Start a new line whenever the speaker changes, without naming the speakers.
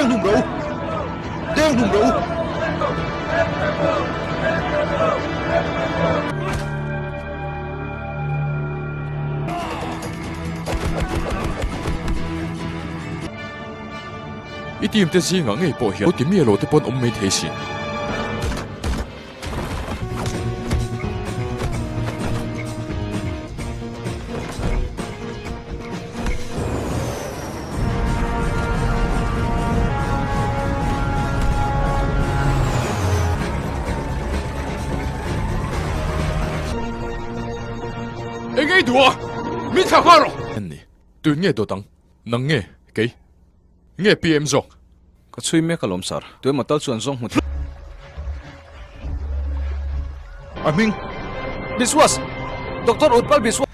Deng hlum rawh u! Deng hlum rawh u!
I team te zingah ngei pawh hian ti mi alo te pawn awm mai thei sin. Eng ei duh a? Min thlah nghal rawh! Ni, tun nge dawt ang? Nang nge? Kei? Nge PM zawk?
Ka chhui mek alawm sir. Tuemaw tal chuan zawng hmu thei.
A hming.
Biswas! Doctor Utpal Biswas!